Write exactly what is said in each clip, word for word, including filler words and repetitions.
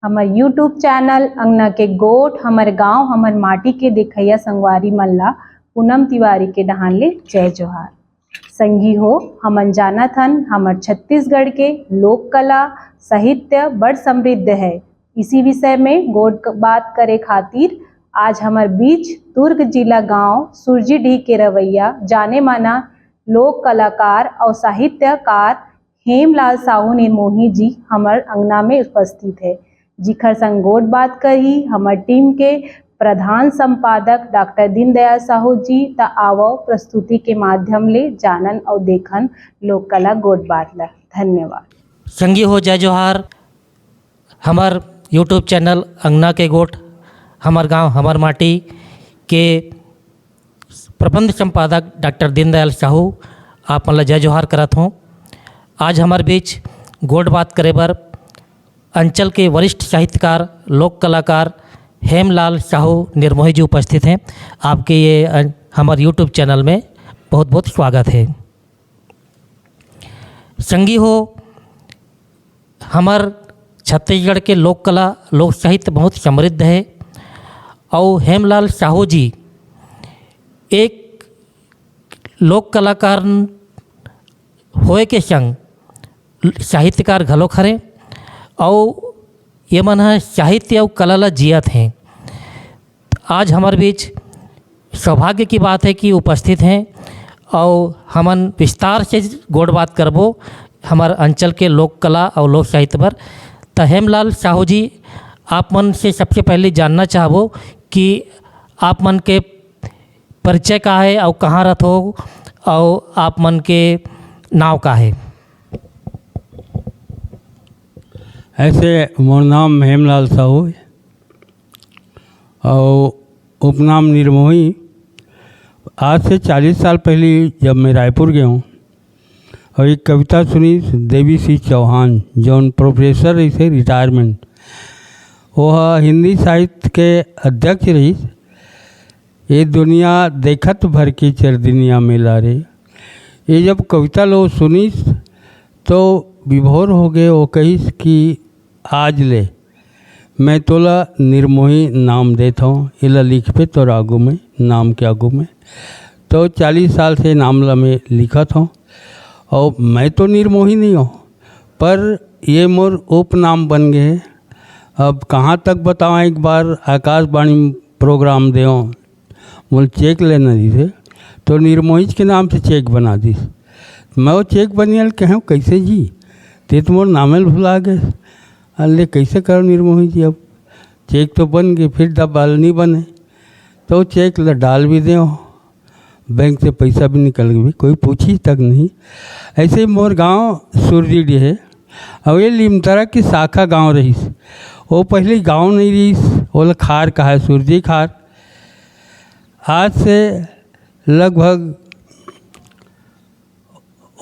हमर YouTube channel अंगना के गोठ, हमर गांव, हमर माटी के देखइया संगवारी मन ला पूनम तिवारी के डहान ले जय जोहार। संगी हो, हमन जानत हन, हमर छत्तीसगढ़ के लोक कला, साहित्य बड़ समृद्ध है। इसी विषय में गोठ बात करे खातिर आज हमर बीच दुर्ग जिला गांव सुरजीडीह के रवैया जाने माना लोक कलाकार और साहित्यकार हेमलाल साहू निर्मोही जी हमर अंगना में उपस्थित है, जिखर संग गोठ बात करही हमर टीम के प्रधान संपादक डॉक्टर दीनदयाल साहू जी। त आवव प्रस्तुति के माध्यम ले जानन और देखन लोक कला गोठ बात ला। धन्यवाद। संगी हो, जय जोहार। हमर YouTube चैनल अंगना के गोठ, हमर गांव, हमर माटी के प्रबंध संपादक डॉक्टर दीनदयाल साहू, आप मन ला जय जोहार करत हों। आज हमर बीच गोठ बात करे बर अंचल के वरिष्ठ साहित्यकार, लोक कलाकार हेमलाल साहू निर्मोही जी उपस्थित हैं। आपके ये, अ, हमर YouTube चैनल में बहुत बहुत स्वागत है। संगी हो, हमर छत्तीसगढ़ के लोक कला, लोक साहित्य बहुत समृद्ध है। और हेमलाल साहू जी एक लोक कलाकार होए के संग साहित्यकार घलोक हरे, और ये मन ह साहित्य और कला ला जियत हैं। आज हमर बीच सौभाग्य की बात है कि उपस्थित हैं और हमन विस्तार से गोठ बात करबो हमर अंचल के लोक कला और लोक साहित्य पर। त हेमलाल साहू जी, आप मन से सबसे पहले जानना चाहबो कि आप मन के परिचय का है और कहाँ रहत हो और आप मन के नाव का है? ऐसे मोर नाम हेमलाल साहू है और उपनाम निर्मोही। आज से चालीस साल पहले जब मैं रायपुर गया हूँ और एक कविता सुनी देवी सिंह चौहान, जौन प्रोफेसर रहिस हे रिटायरमेंट, वो हिंदी साहित्य के अध्यक्ष रहिस। ये दुनिया देखत भर की चरदिनिया मेला रे। ये जब कविता लो सुनिस तो विभोर हो गए। वो कहिस कि आज ले मैं तोला निर्मोही नाम देत हौं, एला लिखबे तोर आगू में, नाम के आगू में। तो चालीस साल से नाम ला मैं लिखत हौं और मैं तो निर्मोही नहीं हौं, पर ये मोर उपनाम बन गए। अब कहाँ तक बतावां, एक बार आकाशवाणी में प्रोग्राम देवं, मोला चेक लेना रहिस हे, तो निर्मोहीच के नाम से चेक बना दिस। मैं वो चेक बनिया ल कहेंव, "कइसे जी? ते तो मोर नामे ल भुला गे।" अरे, कइसे करो निर्मोही जी, अब चेक तो बन गे, फिर दबाल नहीं बने, तो चेक ल डाल भी देंव, बैंक से पैसा भी निकल गए, कोई पूछी तक नहीं। ऐसे ही मोर गांव सुरजीडीह हे, और ये लिमतरा की शाखा गांव रहिस। वो पहले गांव नहीं रहिस, ओला खार कहा, सुरजी खार। आज से लगभग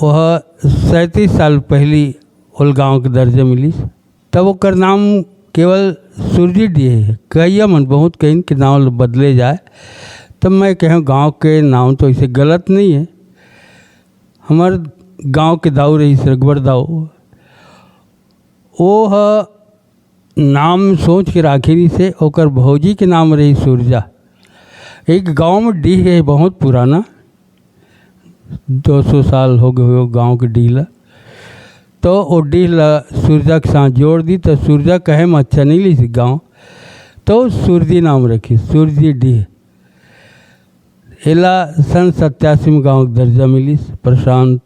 वह सैंतीस साल पहली ओल गांव के दर्जा मिलिस। तब ओकर नाम केवल सुरजीडीह हे। कहिया मन बहुत कहिन के नाम ल बदले जाए, तब मैं कहेंव गांव के नाम तो ऐसे गलत नहीं है। हमर गांव के दाऊ रहिस रघुबर दाऊ, वो ह नाम सोच के राखे रहिस हे, ओकर भौजी के नाम रहिस सुरजा। एक गांव में डीह हे बहुत पुराना, दो सौ साल हो गए हो गांव के डीह ला, तो वो डीह ला सुरजा के साथ जोड़ दी, तो सुरजा कहे में अच्छा नहीं लिस गांव, तो सुरजी नाम रखिस, सुरजी डीह। एला सन सत्यासी में गांव के दर्जा मिलिस। प्रशांत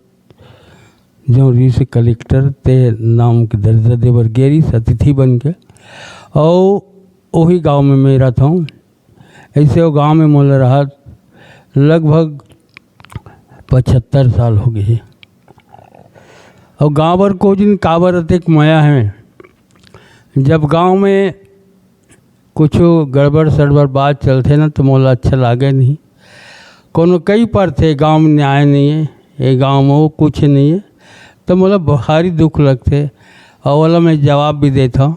जो रिहिस कलेक्टर, ते नाम के दर्जा देबर गे रिहिस अतिथि बन के। अउ ओही गांव में मैं रहत हौं। ऐसे वो गांव में मोला रहत लगभग पचहत्तर साल हो गए हे। अउ गांव बर को दिन काबर अतेक मया हे, जब गांव में कुछो गड़बड़ सड़बड़ बात चलथे ना, तो मोला अच्छा लागे नहीं। कोनो कही परथे, "गांव में न्याय नहीं है, ये गांव में वो कुछ नहीं है," तो मोला भारी दुख लगथे। और ओला मैं जवाब भी देत हौं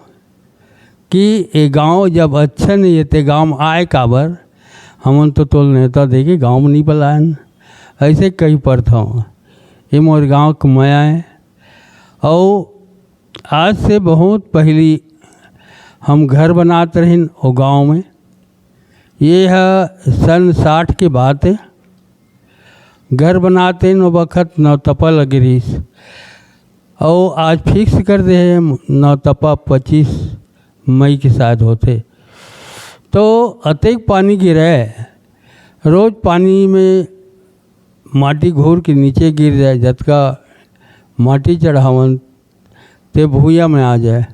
कि ये गांव जब अच्छा नहीं है, ते गांव में आए काबर? हमन तो तोल नेवता देके गांव में नहीं बलायन। ऐसे कही परत हौं। ये मोर गांव के मया है। और आज से बहुत पहली हम घर बनात रहिन ओ गांव में। ये है सन साठ के बात है। घर बनाते न बखत नौतपा लगे रहिस, और आज फिक्स कर दे है नौतपा पच्चीस मई के शायद होते। तो अतेक पानी गिरे, रोज पानी में माटी घूर के नीचे गिर जाए, जतका माटी चढ़ावन ते भुइया में आ जाए।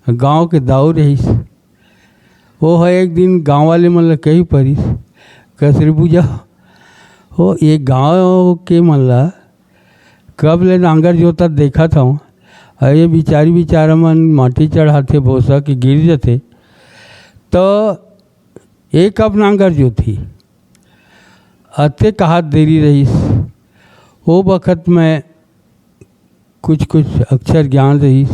गांव के दाऊ रहिस, वो है एक दिन गांव वाले मन ला कही परिस, "कसरी पूजा हो, ये गांव के मन ला कब ले नांगर जोतत देखत हव, अउ ये बिचारी बिचारा मन माटी चढ़ाथे, भोसा के गिर जथे, तो ये कब नांगर जोतही?" अते कहात देरी रहिस। वो बखत मैं कुछ कुछ अक्षर ज्ञान रहिस।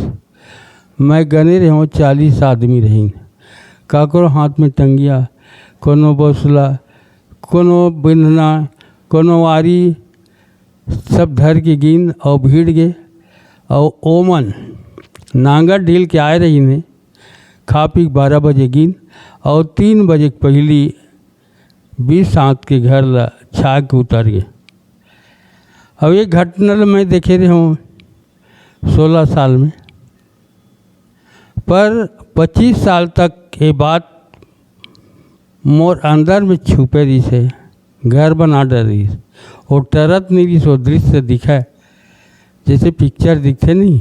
मैं गने रहूँ, चालीस आदमी रहिन। काकरो हाथ में टंगिया, कोनो बसुला, कोनो बिंधना, कोनो वारी, सब धर के गिन और भीड़ गे। और ओमन नांगर ढील के आए रहिन हे, खा पी के बारह बजे गिन और तीन बजे के पहली बीस हाथ के घर ला छा के उतर गे। अब ये घटना ला मैं देखे रहूँ सोलह साल में, पर पच्चीस साल तक ये बात मोर अंदर में छुपे रहिस हे, घर बना डर रहिस। वो टरत नहीं रहिस, वो दृश्य दिखे, जैसे पिक्चर दिखते नहीं,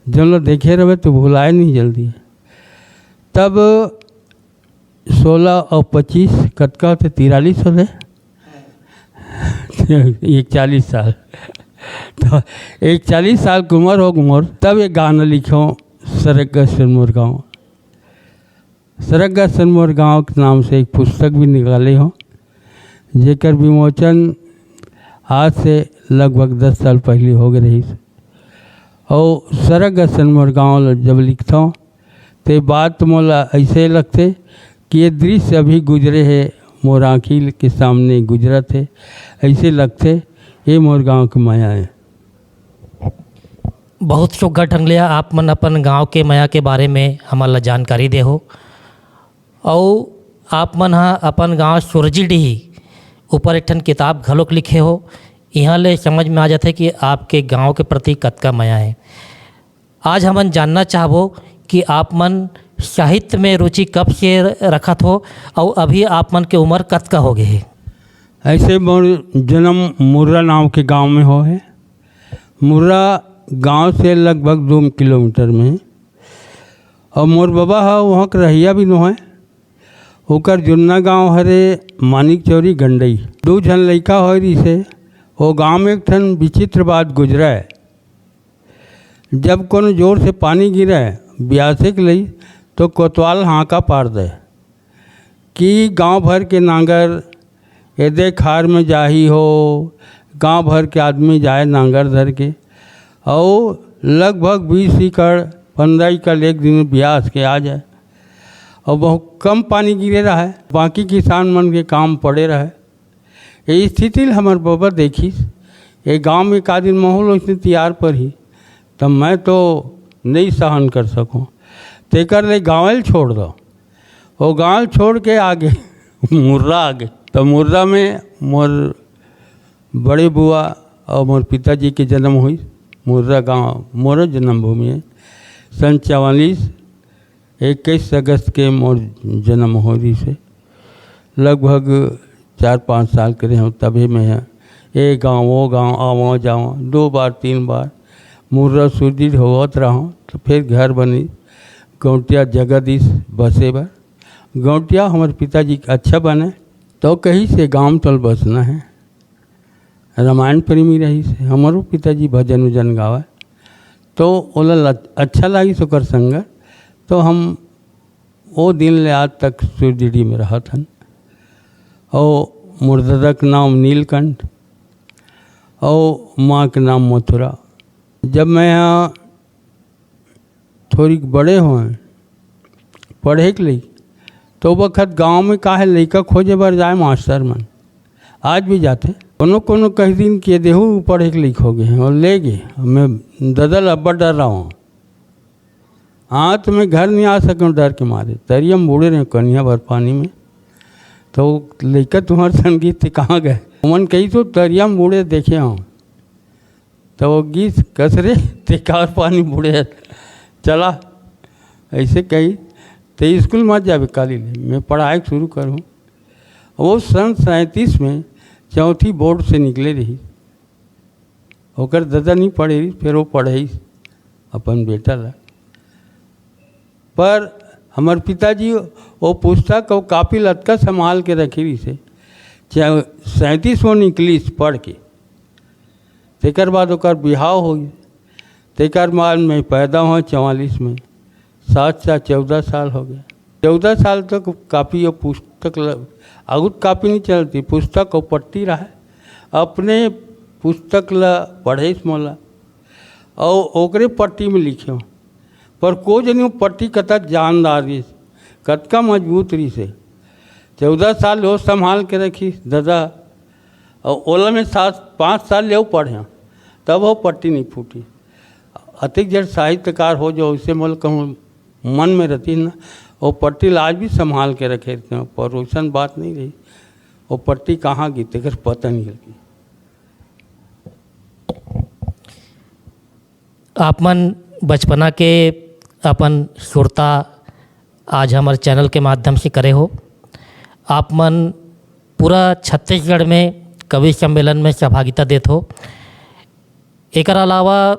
जब लोग देखे रहे तो भुलाए नहीं जल्दी। तब सोलह और पच्चीस कतका होते? तिरालीस होते। इकतालीस साल। तो इकतालीस साल की उम्र हो मोर, तब ये गाना लिखो, सरग सन मोर गाँव। सरग सन मोर गाँव के नाम से एक पुस्तक भी निकाले हो, जेकर विमोचन आज से लगभग दस साल पहले हो गए रहिस। और सरग सन मोर गाँव ल जब लिखथों, ते बात मोला ऐसे लगथे कि ये दृश्य अभी गुजरे हे, मोर आँखी के सामने गुजरत हे, ऐसे लगथे ये मोर गाँव के मया है। बहुत सुघर ढंग ले आप मन अपन गांव के मया के बारे में हमन ला जानकारी दे हो, अउ आप मन ह अपन गांव सुरजीडीही ऊपर एक ठन किताब घलोक लिखे हो। इहाँ ले समझ में आ जाथे कि आपके गांव के प्रति कतका मया है। आज हमन जानना चाहबो कि आप मन साहित्य में रुचि कब से रखत हो, अउ अभी आप मन के उम्र कतका हो गए हे? ऐसे मोर जन्म मुर्रा नाम के गांव में हो है। मुर्रा गांव से लगभग दो किलोमीटर में। और मोर बबा ह वहाँ के रहइया भी नोहय। ओकर जुन्ना गांव हरे मानिक चौरी गंडई। दू झन लइका होय रिहिसे। वो गांव में एक ठन विचित्र बात गुजरय। जब कोनो जोर से पानी गिरय, बियासे के लई, तो कोतवाल हांका पार दे कि गांव भर के नांगर एदे खार में जाही हो। गांव भर के आदमी जाए नांगर धर के, अउ लगभग बीस एकड़, पन्द्रह एकड़ एक दिन बियास के आ जाए। और बहुत कम पानी गिरे रहे, बाकी किसान मन के काम पड़े रहे। ये स्थिति ल हमर बबा देखिस। ये गांव में का दिन माहौल उसने तैयार पर ही, तब मैं तो नहीं सहन कर सकूं। तेकर ले गांव ल छोड़ दो। वो गांव छोड़ के आगे मुर्रा आगे। तो मुर्रा में मोर बड़े बुआ और मोर पिताजी के जन्म हुई। मुर्रा गांव मोर जन्मभूमि है। सन चवालीस, इक्कीस अगस्त के मोर जन्म हो रही से। लगभग चार पाँच साल के रहे हूँ, तभी मैं है ये गांव वो गांव आवा जावा दो बार तीन बार मुर्रा सुरजीडीह होवत रहा हूँ। तो फिर घर बनी गौटिया जगदीश बसे बर। गौटिया हमारे पिताजी के अच्छा बने, तो कही से गांव तल बसना है। रामायण प्रेमी रहिस, हमरो पिताजी भजन उजन गावय, तो ओला ल-, अच्छा लागिस ओकर संगत। तो हम ओ दिन ले आज तक सुरजीडीह में रहत हन। और मोर ददा के नाम नीलकंठ और माँ के नाम मथुरा। जब मैं यहाँ थोड़ी बड़े होए पढ़े के लिए, तो बखत गांव में काहे लइका खोजे बर जाए मास्टर मन, आज भी जाथे। कोनो कोनो कहि दिन के देहू पढ़े के लइक हो गे हे अउ ले गे। मैं ददा ल अब्बड़ डरावंव। हाँ, तो मैं घर नहीं आ सकंव डर के मारे। तरिया म बूड़े रहेंव कनिहा भर पानी में। तो लइका तुम्हर संगी ते कहाँ गए? ओमन कहिस तो तरिया म बूड़े देखे हंव। तो वो गिस, कस रे, ते काबर पानी बूड़े हस? चला, अइसे कहिस। ते स्कूल मत जाबे काली ले, मैं पढ़ाई शुरू करहूँ। वो सन सैंतीस में चौथी बोर्ड से निकले रहिस। ओकर ददा नहीं पढ़े रहिस, फेर वो पढ़ाइस अपन बेटा ला। पर हमर पिताजी वो पुस्तक अउ कॉपी ल अतका संभाल के रखे रहिस हे, चाहे सैंतीस वो निकलिस पढ़ के, तेकर बाद ओकर बिहाव होइस, तेकर बाद मैं पैदा हों चवालीस में, सात सात चौदह साल हो गए। चौदह साल तक कॉपी अउ पुस्तक ल, आगू त कॉपी नहीं चलती, पुस्तक अउ पट्टी रहे, अपने पुस्तक ल पढ़ेस मोला अउ ओकरे पट्टी में लिखेंव। पर को जनी वो पट्टी कतक जानदार रहिस, कतका मजबूत रहिस हे। चौदह साल वो संभाल के रखिस ददा, अउ ओला मैं सात, पाँच साल ले वो पढ़ेंव, तब वो पट्टी नहीं फूटी। अतेक जड़ साहित्यकार हो जाओ, उसे मोला कहूँ मन में रहतिस ना, वो पट्टी ला आज भी संभाल के रखे रहतेंव, पर वइसन बात नहीं रही। वो पट्टी कहाँ गिस, तेकर पता नहीं चलती। आप मन बचपना के अपन सुरता आज हमर चैनल के माध्यम से करे हो। आप मन पूरा छत्तीसगढ़ में कवि सम्मेलन में सहभागिता देत हो। एकर अलावा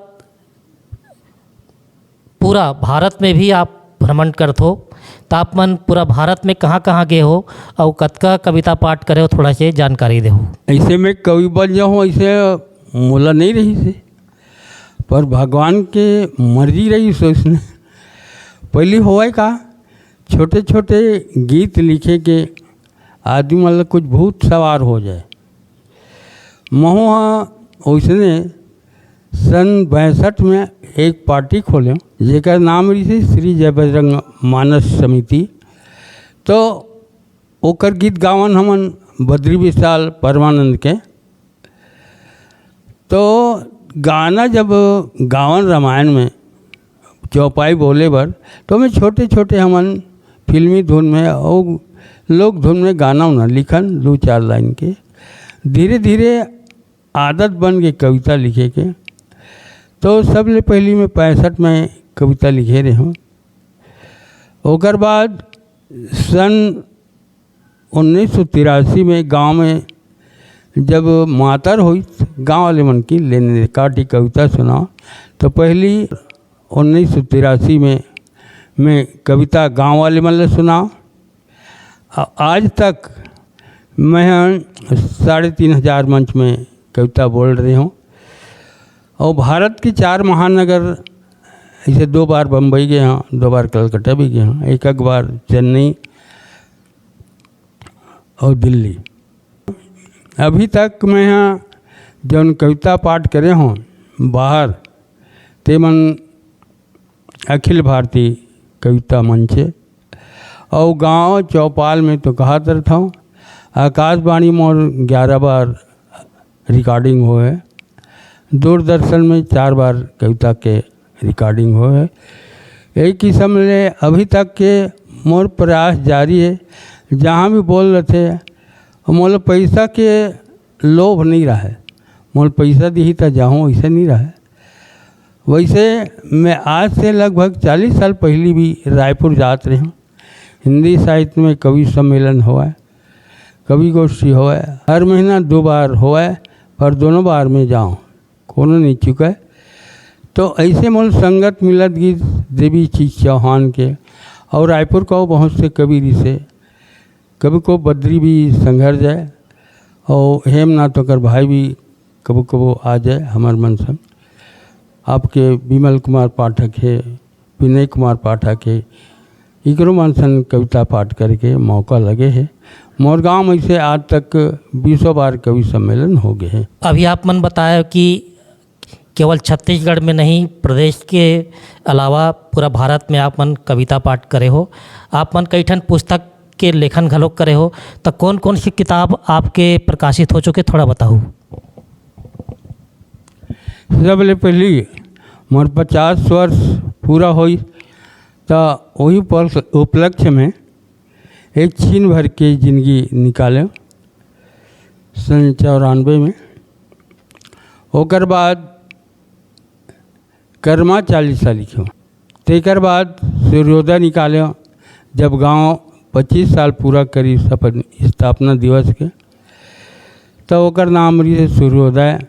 पूरा भारत में भी आप भ्रमण करत हो, त आप मन पूरा भारत में कहाँ-कहाँ गे हो अउ कतका कविता पाठ करे हो, थोड़ा से जानकारी देहू। अइसे मैं कवि बन जाहूँ, अइसे मोला नहीं रहिस हे, पर भगवान के मर्जी रहिस हे। उसने पहिली होवय का, छोटे-छोटे गीत लिखे के आदमी मन ल कुछ भूत सवार हो जाए। महूँ ह ओइसने सन बासठ में एक पार्टी खोलेंव, जेकर नाम रहिस हे श्री जय बजरंग मानस समिति। तो ओकर गीत गावन हमन बद्री विशाल परमानंद के। तो गाना जब गावन रामायण में चौपाई बोले बर, तो मैं छोटे-छोटे हमन फिल्मी धुन में अउ लोक धुन में गाना उना लिखन, दू चार लाइन के। धीरे-धीरे आदत बन गे कविता लिखे के। तो सबले पहिली मैं पैंसठ में कविता लिखे रहेंव। ओकर बाद सन उन्नीस सौ तिरासी में गांव में जब मातर होइस, गांव वाले मन कहिन, "ले ने एकाठी कविता सुनाव।" तो पहिली उन्नीस सौ तिरासी में मैं कविता गांव वाले मन ल सुनाव। आ-, आज तक मैं ह साढ़े तीन हजार मंच में कविता बोल रहेंव। अउ भारत के चार महानगर, जइसे दो बार बम्बई गे हंव, दो बार कलकत्ता भी गे हंव, एक एक बार चेन्नई अउ दिल्ली। अभी तक मैं ह जौन कविता पाठ करे हंव बाहर, ते मन अखिल भारतीय कविता मंच हे। अउ गांव चौपाल में तो कहत रथंव, आकाशवाणी मोर ग्यारह बार रिकॉर्डिंग होए हे, दूरदर्शन में चार बार कविता के रिकॉर्डिंग होए हे। यही किसम ले अभी तक के मोर प्रयास जारी हे। जहाँ भी बोल रथे, मोला पैसा के लोभ नहीं रहे, मोला पैसा दिही त जाहूँ, अइसे नहीं रहे। वइसे मैं आज से लगभग चालीस साल पहिली भी रायपुर जात रहेंव, हिंदी साहित्य में कवि सम्मेलन होवय, कवि गोष्ठी होवय, हर महीना दो बार होवय, पर दोनों बार में जांव, कोनो नहीं चुकय। तो अइसे मोला संगत मिलत गिस देवी चीज चौहान के, अउ रायपुर के अउ बहुत से कवि रिहिसे, कभी को बद्री भी संघर जाए, अउ हेमनाथ ओकर भाई भी कभू कभू आ जाए हमर मन संग। आपके विमल कुमार पाठक हे, विनय कुमार पाठक हे, इकरो मन संग कविता पाठ करे के मौका लगे हे। मोर गांव में से आज तक बीसों बार कवि सम्मेलन हो गए हे। अभी आप मन बताया कि केवल छत्तीसगढ़ में नहीं, प्रदेश के अलावा पूरा भारत में आप मन कविता पाठ करे हो। आप मन कई ठन पुस्तक के लेखन घलोक करे हो, त कौन कौन सी किताब आपके प्रकाशित हो चुके, थोड़ा बताहू। सबले पहली मोर पचास वर्ष पूरा होई, त वही उपल-, उपलक्ष्य में एक छीन भर के जिंदगी निकाले सन चौरानवे में। ओकर बाद कर्मा चालीसा लिखे। तेकर बाद सूर्योदय निकाले, जब गांव पच्चीस साल पूरा करी अपन स्थापना दिवस के, त ओकर नाम रही सूर्योदय।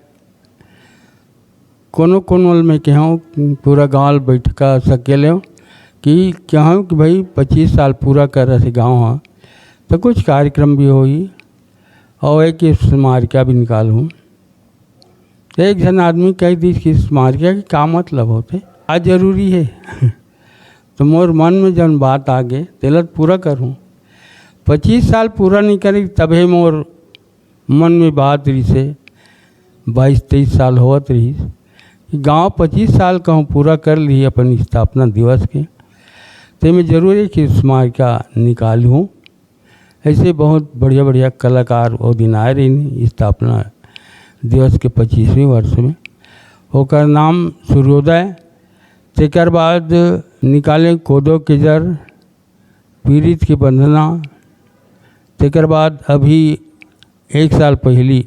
कोनो कोनो ल मैं कहूँ, पूरा गांव ल बैठका सकेले कि कहूँ कि भाई, पच्चीस साल पूरा कर रहे गांव ह, तो कुछ कार्यक्रम भी होई और एक स्मारिका भी निकालूँ। एक झन आदमी कह दिस कि स्मारिका के का मतलब होथे, का जरूरी है? तो मोर मन में जौन बात आ गे, तेला पूरा करूँ। पच्चीस साल पूरा नहीं करी, तभे मोर मन में बात रिसे, बाईस तेईस साल होवत रहिस कि गांव पच्चीस साल कहूँ पूरा कर ली अपन स्थापना दिवस के, ते में जरूर एक स्मारिका निकालूँ। ऐसे बहुत बढ़िया बढ़िया कलाकार वो दिन आए रहिन स्थापना दिवस के पच्चीसवीं वर्ष में। ओकर नाम सूर्योदय, तेकर बाद निकाले कोदो के जर, पीरित के बंधना, तेकर बाद अभी एक साल पहली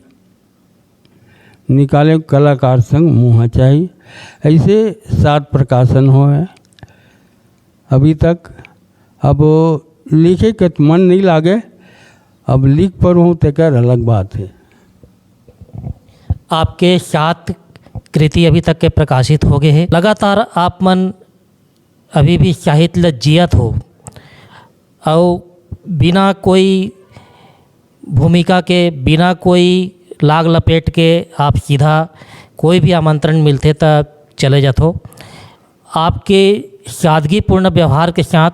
निकाले कलाकार संग मुँह चाही। ऐसे सात प्रकाशन होए अभी तक। अब लिखे के त मन नहीं लागे, अब लिख पढ़ूँ तेकर अलग बात है। आपके सात कृति अभी तक के प्रकाशित हो गए हैं। लगातार आप मन अभी भी साहित्य ल जियत हो, अउ बिना कोई भूमिका के, बिना कोई लाग लपेट के आप सीधा कोई भी आमंत्रण मिलथे त चले जाथो। आपके सादगीपूर्ण व्यवहार के साथ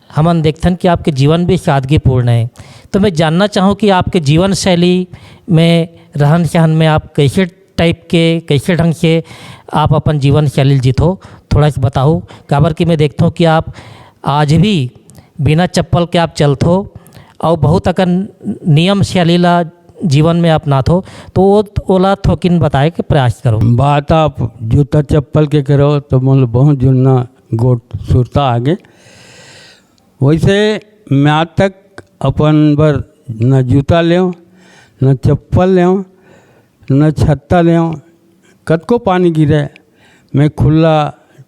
हमन देखथन कि आपके जीवन भी सादगीपूर्ण है। तो मैं जानना चाहूँ कि आपके जीवन शैली में, रहन सहन में आप कैसे टाइप के, कैसे ढंग से आप अपन जीवन शैली ल जीथो, थोड़ा सा बताओ। काबर कि मैं देखता हूँ कि आप आज भी बिना चप्पल के आप चलथो और बहुत अकन नियम शैली ला जीवन में अपनाथो, तो वो, ओला थोकिन बताए के प्रयास करो। बात आप जूता चप्पल के करो तो मोला बहुत जुन्ना गोठ सुरता आगे। वैसे मैं आज तक अपन बर न जूता लेव, न चप्पल लेव, न छत्ता लेव। कतको पानी गिरे, मैं खुला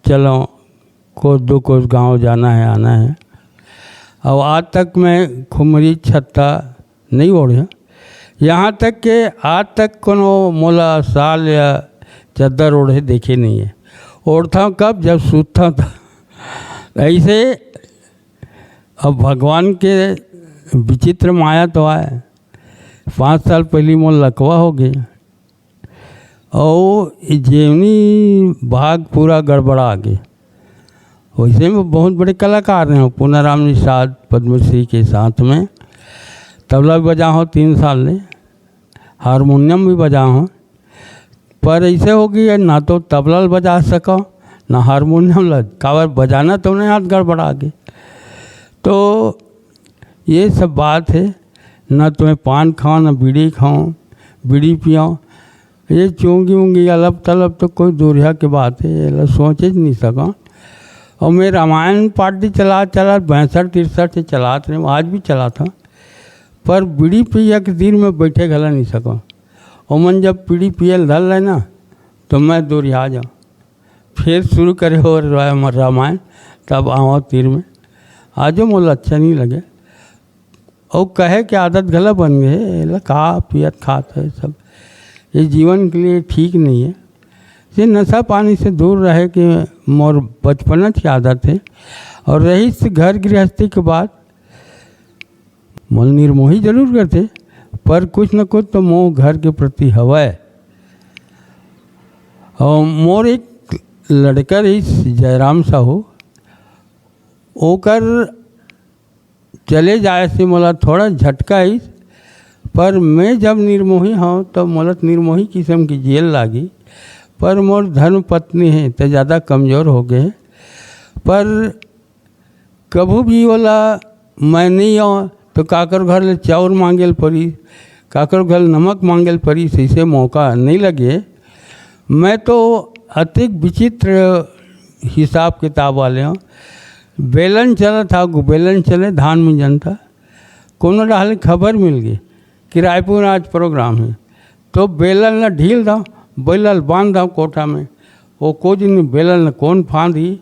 चलव, कोस दो कोस गांव जाना है, आना है। और आज तक मैं खुमरी छत्ता नहीं ओढ़े। यहाँ तक के आज तक कोनो मोला साल या चद्दर ओढ़े देखे नहीं है। ओढ़ता कब? जब सूतता था। ऐसे अब भगवान के विचित्र माया तो आए। पाँच साल पहली मोर लकवा हो गए और जेवनी भाग पूरा गड़बड़ा गए। वैसे में बहुत बड़े कलाकार हैं, पूनाराम निषाद पद्मश्री के साथ में तबला भी बजा हो तीन साल ले, हारमोनियम भी बजा हो, पर ऐसे हो गया ना तो तबला ल बजा सको, ना हारमोनियम ल, काबर बजाना तो नहीं, हाथ गड़बड़ा गए। तो ये सब बात है, ना तो मैं पान खाओ, ना बीड़ी खाओ, बीड़ी पियो, ये चोंगी उंगी अलप तलब तो कोई दूरिया के बात है, ये ला सोचे ज नहीं सका। और मैं रामायण पार्टी चला चला बैसठ तिरसठ से चलात रहे, आज भी चला था, पर बीड़ी पिया के दिन में बैठे घला नहीं सका। ओमन जब बीड़ी पिए ल धर ले ना, तो मैं दूरिया जाऊँ। फिर शुरू करे हो रा-, रामायण, तब आओ तीर में। आजो मोला अच्छा नहीं लगे। और कहे के आदत घला बन गए, एला का पियत खात है सब। ये जीवन के लिए ठीक नहीं है। ये नशा पानी से दूर रहे के मोर बचपन की आदत है। और रही से घर गृहस्थी के बात, मन निर्मोही जरूर करते, पर कुछ न कुछ तो मोह घर के प्रति हवय। और मोर एक लड़का रहिस जयराम साहू, ओकर चले जाए से मोला थोड़ा झटका आइस, पर मैं जब निर्मोही हूँ तो मोला निर्मोही किस्म की जेल लागी। पर मोर धर्म पत्नी है तो ज़्यादा कमज़ोर हो गए, पर कभू भी ओला मैं नहीं आऊँ तो काकर घर ले चाउर मांगे ल परी, काकर घर ले नमक मांगे ल परी, ऐसे मौका नहीं लगे। मैं तो अतिक विचित्र हिसाब किताब वाले हूँ। बेलन चलत था, गु-, बेलन चले, धान मिंजन था। कोनो डाहर ले खबर मिल गई कि रायपुर आज प्रोग्राम है, तो बेलन ला ढील दव, बैला ल बांध दव कोठा में। वो को दिन बेलन ल कोन फांदी,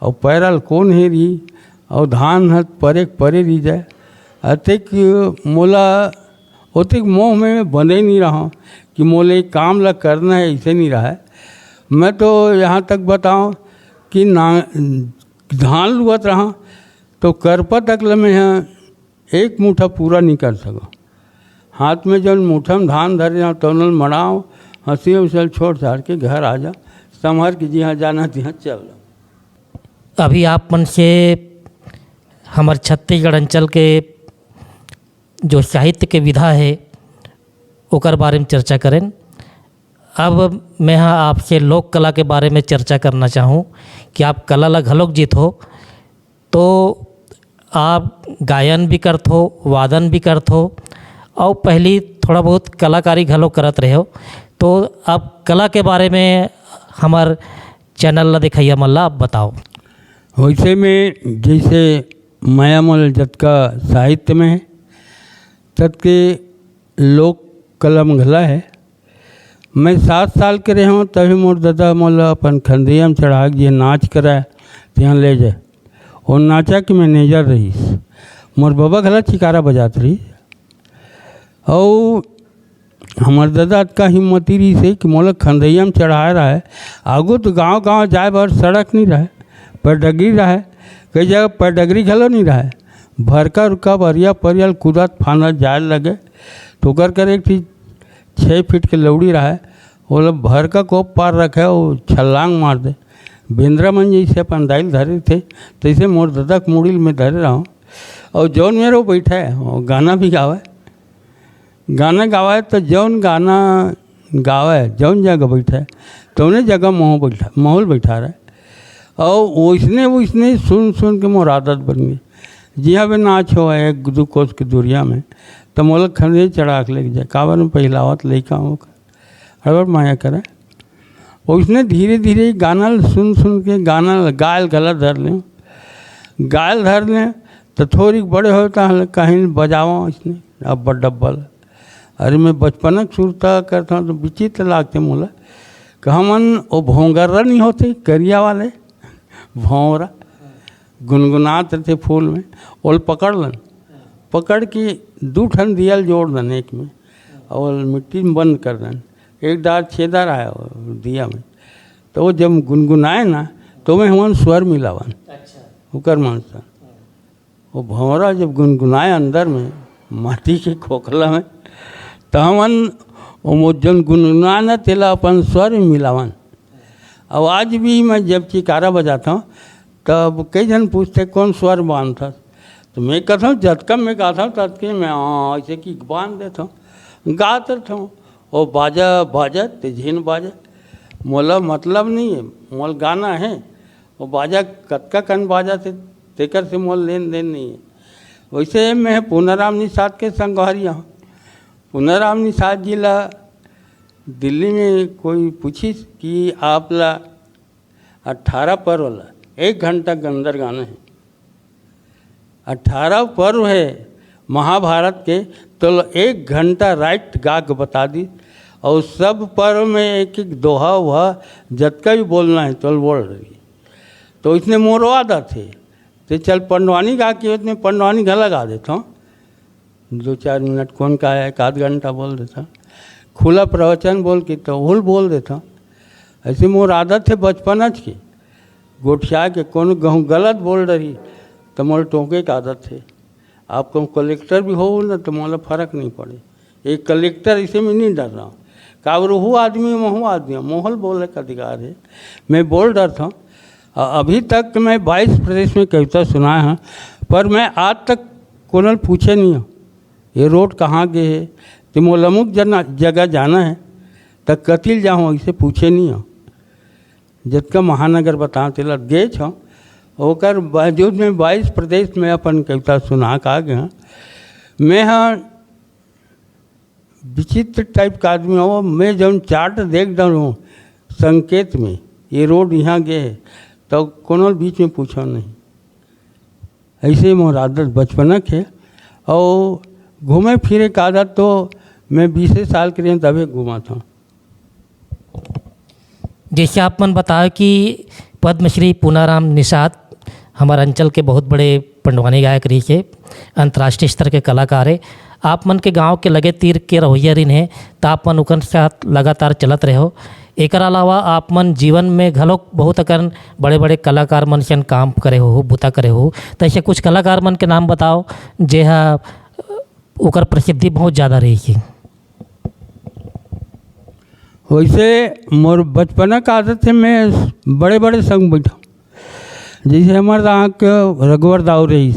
अउ पैरा ल कोन हेरी, अउ धान ह परे के परे रही जाए। अतेक मोला, ओतेक मोह में बंधे नहीं रहा कि मोला ये काम ला करना है, ऐसे नहीं रहा है। मैं तो यहाँ तक बताऊँ कि ना, धान लुवत रहा तो करपा तक ल मैं ह एक मुठा पूरा नहीं कर सको। हाथ में जौन मुठा में धान धरे जाओ, तौनल मड़ाओ, हंसी उसल छोड़ छाड़ के घर आ जाओ, संभर के जिहाँ जाना तिहाँ चल जाओ। अभी आप मन से हमर छत्तीसगढ़ अंचल के जो साहित्य के विधा है, ओकर बारे में चर्चा करें। अब मैं ह आपसे लोक कला के बारे में चर्चा करना चाहूँ कि आप कला ला घलोक जीत हो, तो आप गायन भी करत हो, वादन भी करत हो, और पहली थोड़ा बहुत कलाकारी घलो करत रहे हो। तो आप कला के बारे में हमर चैनल ला देखइया मन ला आप बताओ। वैसे में जैसे मया मोल जतका साहित्य में है, ततके लोक कला में घला है। मैं सात साल के रहे हूँ, तभी मोर दादा मोला अपन खंदैया में चढ़ा के जे नाच कराए, तिहाँ ले जाए। वो नाचा के मैनेजर रहीस। मोर बबा घला चिकारा बजात रही। अउ हमर दादा अतका हिम्मती रहीस हे कि मोला खंदैया में चढ़ाए रहे। आगू तो गांव-गांव जाए बर सड़क नहीं रहे, पैरडगरी रहे, कई जगह पैरडगरी घलो नहीं रहे। भरका रुका बरिया परियल कूदत फांदत जाए लगे। तो ओकर कर एक ठी छः फीट के लौड़ी रहे, ओला भरका को पार रखे, वो छलांग मार दे। बेंदरा मन जैसे अपन दाइल धरे थे, तैसे मोर दादा के मुड़िल में धरे रहो। और जौन मेरे वो बैठे, वो गाना भी गावे। गाना गावे तो जौन गाना गावे, जौन जगह बैठे, तौने जगह मोह बैठा, माहौल बैठा रहे। और वैसने, वैसने सुन, सुन के मोर आदत बन गई। जिहाँ भी नाच हो एक दू कोस के दूरिया में, तो मोला खंदे चढ़ा के लेके जाए। काबर में पहिलावत लइका हो, हड़बड़ माया करे। वैसने धीरे, धीरे गाना ल सुन, सुन के गाना ल गायल गला धर लें। गायल धर लें, तो थोड़ी बड़े होता है, कहीं बजावा इसने, अब डब्बल। अरे, मैं बचपना के सुरता करता हूँ, तो विचित्र लागते मोला। कि हमन वो भोंगर्रा नहीं होते, करिया वाले, भौंरा, गुनगुनात रहते फूल में, ओल पकड़ लन, पकड़ के दू ठन दिया ल जोड़ दन एक में, और मिट्टी में बंद कर दन। एक डार छेदा रहा है वो दिया में, तो वो जब गुनगुनाए ना, तो में हमन स्वर मिलावन। अच्छा। ओकर मन से। वो भौंरा जब गुनगुनाए अंदर में, माटी के खोखला में, तो हमन वो मो-, जौन गुनगुनाए ना, तेला अपन स्वर में मिलावन। अब आज भी मैं जब चिकारा बजाता हूँ, तब कई झन पूछते, "कौन स्वर बांधथस?" तो मैं कहता हूँ, "जतका मैं गाता हूँ, ततके मैं, हाँ, ऐसे कि बांध देता हूँ, गात रहता हूँ।" वो बाजा बाजत, ते झिन बाजत, मोला मतलब नहीं है, मोला गाना है। वो बाजा कतका कन बाजा थे, तेकर से मोर लेन देन नहीं है। वैसे मैं पूनाराम निषाद के संगवारी हूँ। पूनाराम निषाद जी ला दिल्ली में कोई पूछिस कि आप ला अठारह पर्व ला एक घंटा के अंदर गाना है। अठारह पर्व है महाभारत के, तो एक घंटा राइट गा के बता दी। और सब पर्व में एक एक दोहा वोहा जतका भी बोलना है तो बोल रही। तो इसने मोरो आदत है, तो चल पंडवानी गा के, इसने पंडवानी घला गा देता हूँ। दो चार मिनट कौन का है, एक आध घंटा बोल देता हूँ। खुला प्रवचन बोल के तो ओल बोल देता हूँ। ऐसे मोर आदत है बचपन के, गोठिया के कोनो कहूँ गलत बोल रही तो मोर टोके के आदत है। आप कहूँ कलेक्टर भी हो ना तो मोला फर्क नहीं पड़े। एक कलेक्टर इसे में नहीं डर रहा हूँ, काबर वो आदमी, महू आदमी, मोहल बोले का अधिकार है, मैं बोल डरता हूँ। अ-, अभी तक मैं बाईस प्रदेश में कविता सुनाए हूँ, पर मैं आज तक कोनो ल पूछे नहीं हूँ, "ये रोड कहाँ गए है?" तो मोला अमुक जना, जगह जाना है, त कतिल जाऊँ, इसे पूछे नहीं हूँ। जतका महानगर बताओ, तेला गे छो, ओकर बावजूद में बाईस प्रदेश में अपन कविता सुना का गया। मैं हाँ विचित्र टाइप का आदमी हो, मैं जौन चार्ट देख डालूँ संकेत में, ये रोड यहाँ गए, तो कोनो बीच में पूछो नहीं। ऐसे मोर आदत बचपना के। और घूमे फिरे का आदत तो मैं बीसे साल के रहे तबे घूमा था। जैसे आप मन बताओ कि पद्मश्री पूनाराम निषाद हमारे अंचल के बहुत बड़े पंडवानी गायक रही के, अंतर्राष्ट्रीय स्तर के कलाकार है। आप मन के गांव के लगे तीर के रहोइया रिन है, तो आप मन उनके साथ लगातार चलत रहे हो। एकर अलावा आप मन जीवन में घलोक बहुत अकन बड़े बड़े कलाकार मन सन काम करे हो, बुता करे हो। तो ऐसे कुछ कलाकार मन के नाम बताओ, जे हा ओकर प्रसिद्धि बहुत ज़्यादा रही है। वैसे मोर बचपना का आदत है, मैं बड़े बड़े संग बैठा। जैसे हमारे यहाँ के रघुवर दाऊ रहीस,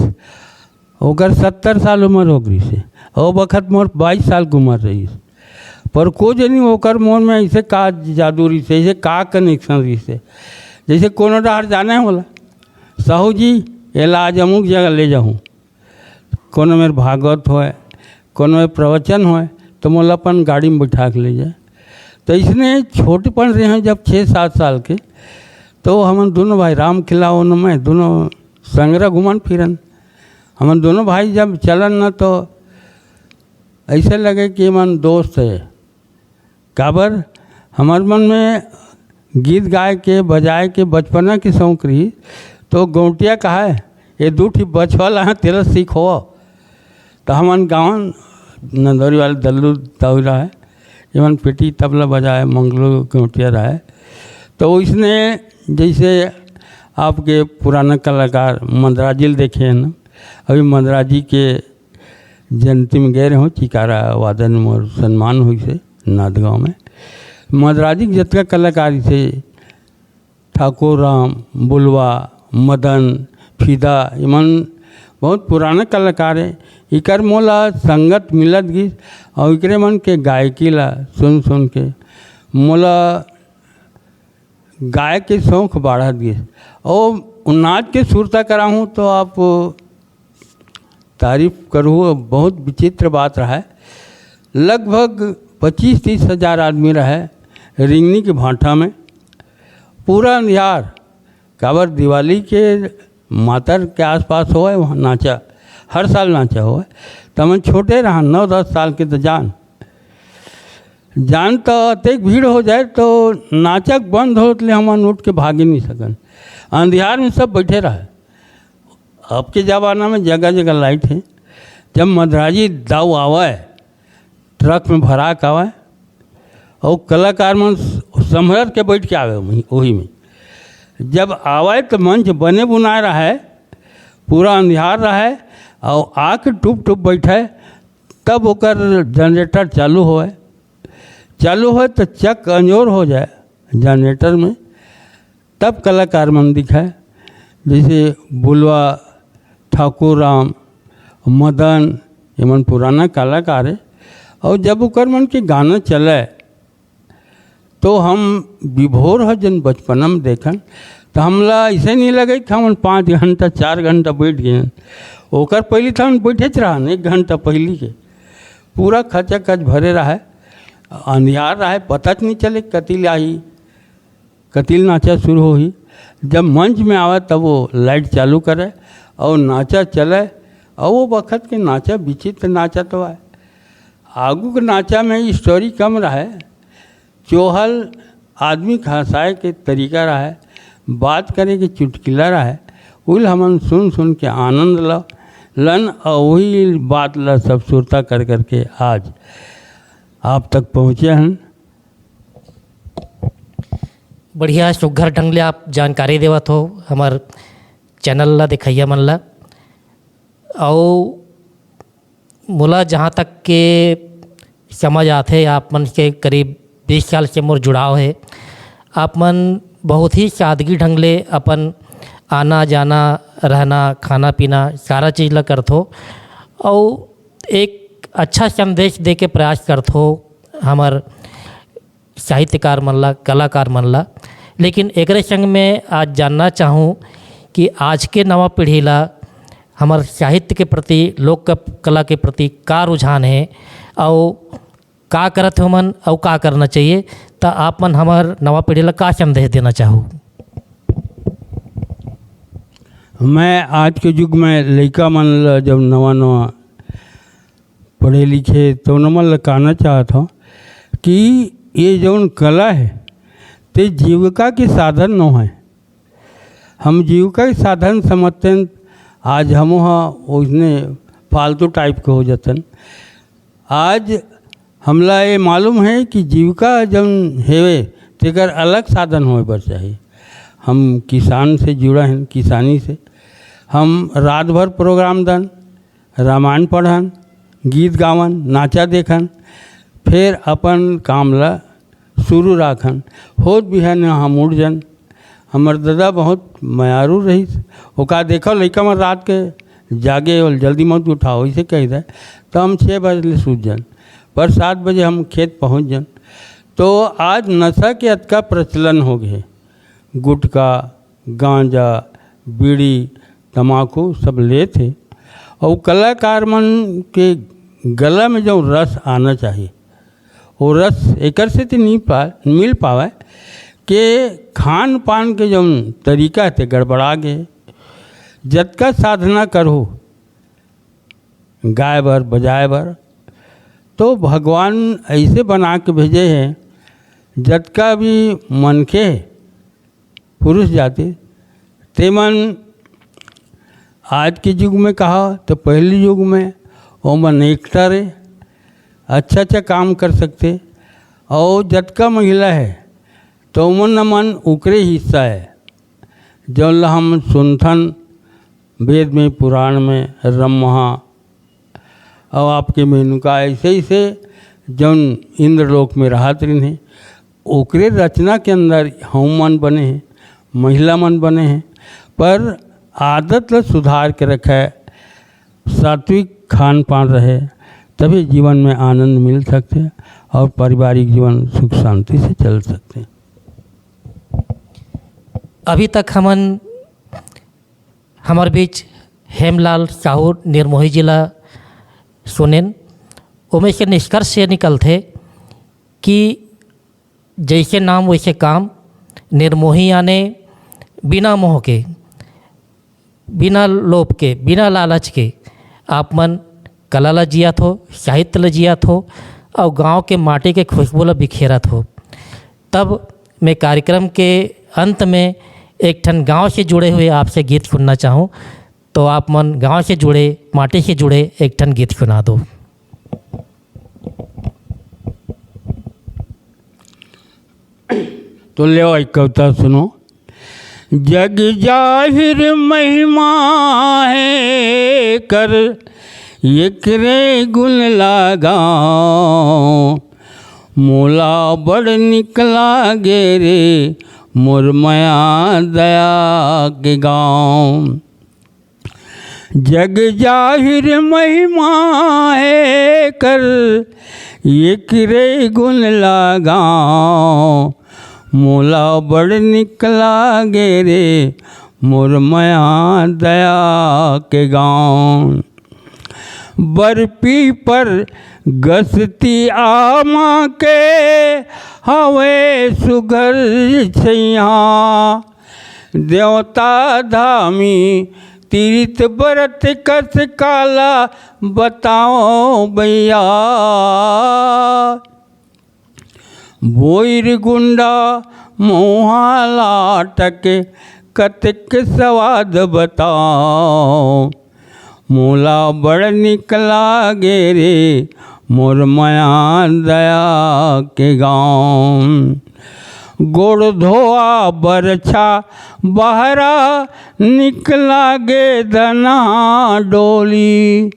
ओकर सत्तर साल उम्र हो गई से, ओ बखत मोर बाईस साल की उम्र रहीस। पर को जनी ओकर मन में ऐसे का जादू रही से, ऐसे का कनेक्शन रही से। जैसे कोनो डहर जाने होला, "साहू जी, एला आज अमुक जगह ले जाऊँ।" कोनो मेर भागवत होए, कोनो मेर प्रवचन होए, तो मोला अपन गाड़ी में बैठा के ले जाए। तो इसने छोटपन रहे हैं जब छः सात साल के, तो हमन दोनों भाई राम खिलावन में दोनों संगरा घूमन फिरन। हमन दोनों भाई जब चलन न, तो ऐसे लगे कि मन दोस्त है। काबर, हमर मन में गीत गाए के, बजाए के बचपना के शौक रही, तो गौंटिया कहाए, "ये दू ठी बछवा ला तेला सीखो।" तो हमन गावन, नंदौरी वाले दल्लू दाऊ रहे, एमन पेटी तबला बजाए, मंगलू गौंटिया रहे। तो इसने जैसे आपके पुराना कलाकार मंदराजी ल देखे हैं ना, अभी मंदराजी के जयंती में गए रहो, चिकारा वादन मोर सम्मान हुई से नांदगांव में। मंदराजी के जतका कलाकार से ठाकुर राम, बुलवा, मदन, फिदा, इमन बहुत पुराना कलाकार है। इकर मोला संगत मिलत गिस और इकरे मन के गायकी ला सुन सुन के मोला गाय के शौक बाढ़त गिस। और नाच के सुरता कराहूँ तो आप तारीफ करूँ, बहुत विचित्र बात रहा है। लगभग पच्चीस तीस हजार आदमी रहे रिंगनी के भाटा में, पूरा अंधियार। काबर, दिवाली के मातर के आसपास होए, वहाँ नाचा, हर साल नाचा होए। तो हमन छोटे रहन, नौ दस साल के, तो जान जान तो अतेक भीड़ हो जाए तो नाचक बंद होत ले हमन उठ के भागे नहीं सकन। अंधियार में सब बैठे रहे। अब के जमाना में जगह जगह लाइट है। जब मंदराजी दाऊ आवे, ट्रक में भरा के आवे, और कलाकार मन संभर के बैठ के आवे वहीं, वही में। जब आवे तो मंच बने बुनाए रहे, पूरा अंधियार रहे, और आके टुप टुप बैठे, तब ओकर जनरेटर चालू होए। चालू होए तो चक अंजोर हो जाए जनरेटर में, तब कलाकार मन दिखाए, जैसे बुलवा, ठाकुर राम, मदन, ये मन पुराना कलाकार है। और जब ओकर मन के गाना चले तो हम विभोर ह जन बचपना में देखन, तो हमला ऐसे नहीं लगे कि हमन पाँच घंटा, चार घंटा बैठ गए हैं। ओकर पहले तो हम बैठे रहन एक घंटा पहले के, पूरा खचाखच भरे रहे, अंधियार रहे, पता च नहीं चले कतिल आही, कतिल नाचा शुरू होही। जब मंच में आवे तब वो लाइट चालू करे और नाचा चले, और वो बखत के नाचा विचित्र नाचा तो आए। आगू के नाचा में स्टोरी कम रहे, चोहल आदमी के हंसाए के तरीका रहे, बात करे के चुटकिला रहे, उल हमन सुन सुन के आनंद ल लन, और वही बात ल सब सुरता कर करके आज आप तक पहुँचे हैं। बढ़िया सुघर ढंग ले आप जानकारी देवत हो हमर चैनल ला देखइया मन ला। अउ मोला जहाँ तक के समझ आथे, आप मन के करीब बीस साल से मोर जुड़ाव हे। आप मन बहुत ही सादगी ढंग ले अपन आना जाना, रहना, खाना पीना सारा चीज ला करथो, अउ एक अच्छा संदेश दे के प्रयास करथो हमर साहित्यकार मन ला, कलाकार मन ला। लेकिन एकरे संग में आज जानना चाहूँ कि आज के नवा पीढ़ी ला हमर साहित्य के प्रति, लोक क-, कला के प्रति का रुझान हे, अउ का करत हे ओमन, अउ का करना चाहिए, त आप मन हमर नवा पीढ़ी ला का संदेश देना चाहू? मैं आज के युग में लइका मन ल जब नवा-नवा पढ़े लिखे, तो ओमन ल कहना चाहत हौं कि ये जौन कला हे, ते जीविका के साधन नो हे। हम जीविका के साधन समझतेन, आज हमो ह ओइसने फालतू type के हो जतन। आज हमला ये मालूम हे कि जीविका जौन हेवे, तेकर अलग साधन होए बर चाही। हम किसान से जुड़ा हन, किसानी से। हम रात भर program दन, रामायण पढ़न, गीत गावन, नाचा देखन, फेर अपन काम ला शुरू राखन। होत बिहान हम उठ जन। हमर ददा बहुत मयारू रहिस, ओका देखव लइका मन रात के जागे, ओला जल्दी मत उठाओ, इसे कहि दे। तो हम छः बजे ले सूत जन, पर सात बजे हम खेत पहुँच जन। तो आज नशा के अतका प्रचलन हो गए, गुटखा, गांजा, बीड़ी, तमाकू सब लेत हे। अउ कलाकार मन के गला में जौन रस आना चाहिए, वो रस एकर सेती नी पा-, मिल पावय के खान पान के जौन तरीका हे, ते गड़बड़ा गे। जतका साधना करहू गाय बर, बजाए बर, तो भगवान ऐसे बना के भेजे हे, जतका भी मनखे हे, पुरुष जाति, तेमन आज के युग में कहा तो पहली युग में ओमन एकता रे, अच्छा अच्छा काम कर सकते। और जतका महिला हे, तो ओमन मन उकरे हिस्सा हे, जौन ला हम सुनथन वेद में, पुराण में, रम्हा, अउ आपके मेनुका, ऐसे ऐसे जौन इंद्रलोक में रहत रहिन हे, ओकरे रचना के अंदर हम मन बने हे, महिला मन बने हे, पर आदत ल सुधार के रखे, सात्विक खान पान रहे, तभी जीवन में आनंद मिल सकते और पारिवारिक जीवन सुख शांति से चल सकते। अभी तक हमन, हमर बीच हेमलाल साहू निर्मोही जी ला सुनेन, ओमे से निष्कर्ष ये निकलथे कि जैसे नाम वैसे काम, निर्मोही याने बिना मोह के, बिना लोभ के, बिना लालच के आप मन कला ला जियत हो, साहित्य ला जियत हो, अउ गांव के माटी के खुशबू ला बिखेरत हो। तब मैं कार्यक्रम के अंत में एक ठन गांव से जुड़े हुए आपसे गीत सुनना चाहूँ, तो आप मन गांव से जुड़े, माटी से जुड़े एक ठन गीत सुना दो। तो लेव एक कविता सुनो। जग जाहिर महिमा हे कर, एकरे गुण ला गाँव। मोला बड़ निक लागे रे, मोर मया दया के गाँव। जग जाहिर महिमा हे कर, एकरे गुण ला गाँव। मोला बड़ निक लागे रे, मोर मया दया के गाँव। बर पीपर गसती आमा के, हवे सुघर छैया। देवता धामी तीर्थ बरत कस काला बताओ भैया। बोइर गुंडा मोहा लाटक कतक सवाद बताओ। मोला बड़ निक लागे रे, मोर मया दया के गाँव। गोड़ धोआ बरछा बहरा निक लागे दना डोली।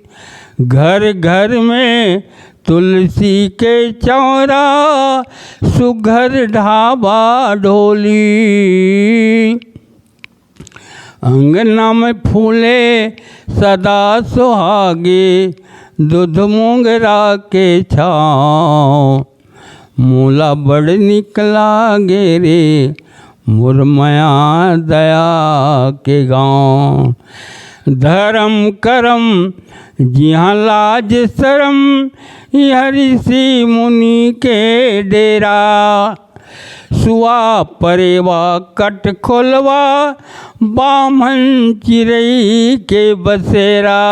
घर घर में तुलसी के चौरा सुघर ढाबा ढोली। अंगना में फूले सदा सुहागे, दूध मोंगरा के छाँव। मोला बड़ निक लागे रे, मोर मया दया के गाँव। धरम करम जिहाँ लाज सरम, इह ऋषि मुनि के डेरा। सुआ परेवा कट खोलवा, बाम्हन चिरई के बसेरा।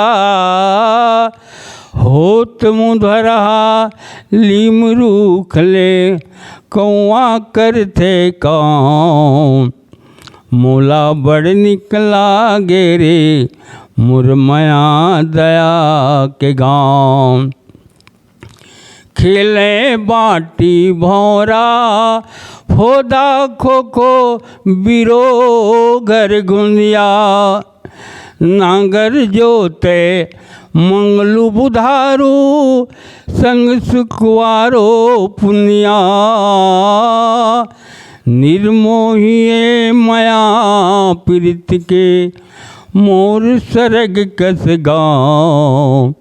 होत मुधरहा लीम रूख ले, कौआ करथे काँव। मोला बड़ निक लागे रे, मोर मया दया के गाँव। खेले बाटी भौंरा, फोदा खोखो बिरो घर गुंदिया। नांगर जोते मंगलू बुधारू, संग सुखवारो पुनिया। निर्मोहिए मया प्रीत के, मोर सरग कस गाँव।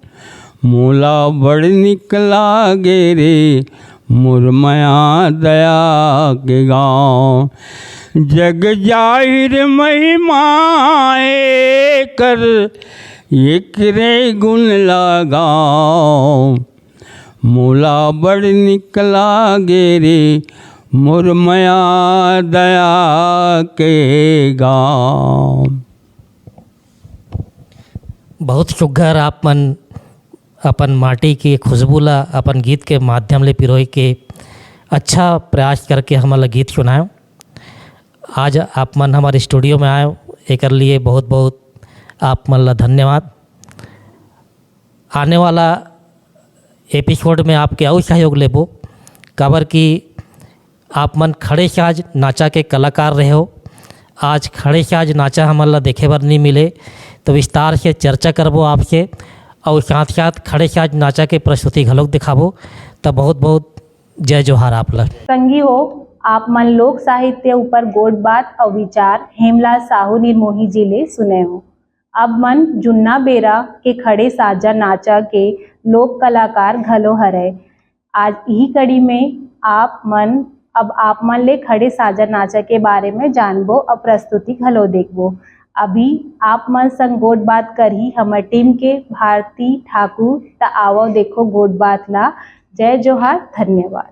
मोला बड़ निक लागे रे, मोर मया दया के गाँव। जग जाहिर महिमा एकर, एकरे गुण ला गाँव। मोला बड़ निक लागे रे, मोर मया दया के गाँव। बहुत सुघर आप मन अपन माटी के खुशबू ला अपन गीत के माध्यम ले पिरोए के अच्छा प्रयास करके हमन ला गीत सुनायो। आज आप मन हमारे स्टूडियो में आयो, एकर लिए बहुत बहुत आप मन ला धन्यवाद। आने वाला एपिसोड में आपके अउ सहयोग लेबो, काबर कि आप मन खड़े साज नाचा के कलाकार रहे हो। आज खड़े साज नाचा हमन ला देखे बर नहीं मिले, तो विस्तार से चर्चा करबो आपसे, और साथ साथ खड़े साज नाचा के प्रस्तुति घलोक दिखाबो। तो बहुत बहुत जय जोहार आप ला। संगी हो, आप मन लोक साहित्य ऊपर गोठ बात अउ विचार हेमला साहू निर्मोही जी ले सुने हो। अब मन जुन्ना बेरा के खड़े साजा नाचा के लोक कलाकार घलो हरय। आज इही कड़ी में आप मन, अब आप मन ले खड़े साजा नाचा के बारे में जानबो अउ प्रस्तुति घलो देखबो। अभी आप मन संग गोठ बात करही हमर टीम के भारती ठाकुर। त आवव देखो गोठ बात ला। जय जोहार, धन्यवाद।